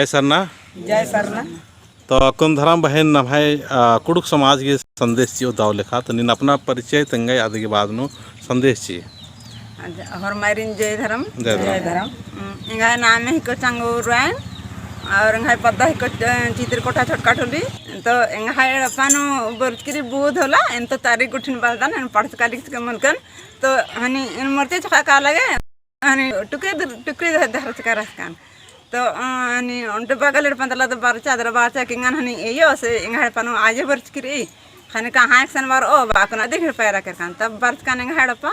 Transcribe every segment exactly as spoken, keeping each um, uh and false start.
सरना। जय सरना। तो अक्कुन धरम बहिन नम्है, आ, कुँड़ुख़ समाज गे संदेश चिओ दव लेखा, तो नीन अपना परिचय तेंगय अदिगे बाद नू संदेश चिई। अच्छा, होरमारिन जय धरम। जय धरम। जय धरम। उम, एंग्है नामे हिको चंगो उराँव, और एंग्है पद्दा हिको, अ, चित्रकोटा छोटका टोली। तो एंग्है एड़पा नू बरचकी रई बुध होला, एन तो तारीख गुट्ठिन बलदन, एन पढ़चका लिखचका मलकन। तो हनी एन मरचे चोखा काला गे, हनी टुकरी दर-, टुकरी दर-, दरचका रहचकन। तो, अ, हनी ओन्टे बगल एड़पा तला तो बरचा दरा बरचा कि एंगन हनी एयो से एंग्है एड़पा नू आयो बरचकी रई। हनी कहाँ एकसन बरओ बा अक्कुन अदिगे पैरा केरकन। तब बरचकन एंग्है एड़पा।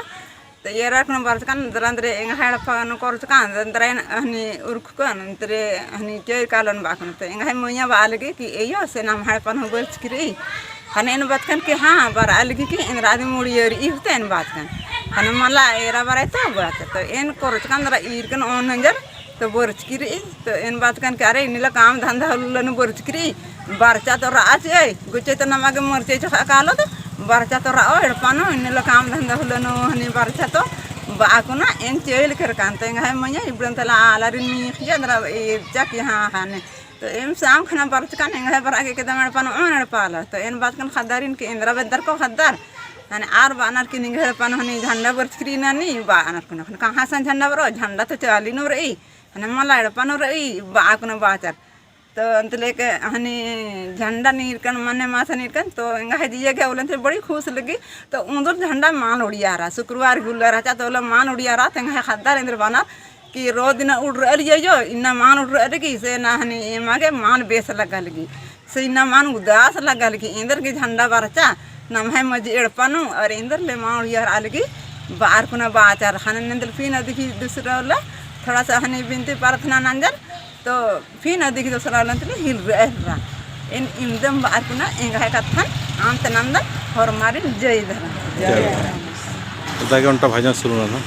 तो एरा अक्कुन बरचकन दरा एन्देर एंग्है एड़पा नू कोरचकन दरा एन हनी उरखकन एन्देर हनी चोइर कालोन बा अक्कुन। तो एंग्है मइय्याँ बआ लगी कि एयो से नम्है एड़पा नू बरचकी रई। हने एन बाचकन कि हाँ, बरआ लगी कि एन्दरा दिम उड़िया रई होते एन बाचकन। हने मला एरा बरआ तो बाचकन। तो एन कोरचकन दरा ईरकन ओन नंजर, तो बरचकी रई। तो एन बाचकन कि अरे, इन्नेला काम धंधा उल्ला नू बरचकी रई, बरचा तो रआ चिअय, गुच्चे तो नमा गे मरचे चोखा कालो तो, बरचा तो रओ एड़पा नू, इन्नेला काम धंधा उल्ला नू हनी बरचा तो, बआ अक्कुन एन चोइल केरकन। तो एंग्है मइय्याँ इबड़न तला आलारिन मीख़ जे दरा एरचा कि हाँ, हने। तो एम साम खना बरचकन एंग्है बरआ गे एकदम एड़पा नू ओन एड़पा आलर। तो एन बाचकन ख़द्दारिन कि एन्दरा बेद्दर को ख़द्दर। हने आर बअनर कि निंग्है एड़पा नू हनी झंडा बरचकी रई ननी बअनर कुना। हने कहाँ सन झंडा बरओ? झंडा तो चाली नू रई। हने मला एड़पा नू रई बआ अक्कुन बाचर। तो अन्ते लेके हनी झंडा नीरकन मने मासा नीरकन तो एंग्है जिया गे उल्ला अन्ते बड़ी खुस लगी। तो उन्दुल झंडा मल उड़ियारा। शुक्रवार गे उल्ला रहचा तो उल्ला मल उड़ियारा। तो एंग्है ख़द्दर एन्देर बअनर कि रोज दिना उड़रआ लगी अयो, इन्ना मल उड़रआ लगी, से ना हनी एमा गे मल बेस लग्गा लगी, से इन्ना मल उदास लग्गा लगी, एन्देर गे झंडा बरचा नम्है मझी एड़पा नू, और एन्देर ले मल उड़ियारआ लगी बअर कुना बाचर। हने एन्देर फिन अदिगे दूसरा उल्ला थोड़ा सा हनी बिनती प्रार्थना नंजर, तो फिन अदिगे दूसरा उल्ला अन्ते ले हिलरआ हेलरा। एन इवंदम बअर कुना एंग्है कत्थन अन्त नन्दन। होरमारिन जय धरम। जय धरम। इदगे ओन्टा भजन शुरू नना।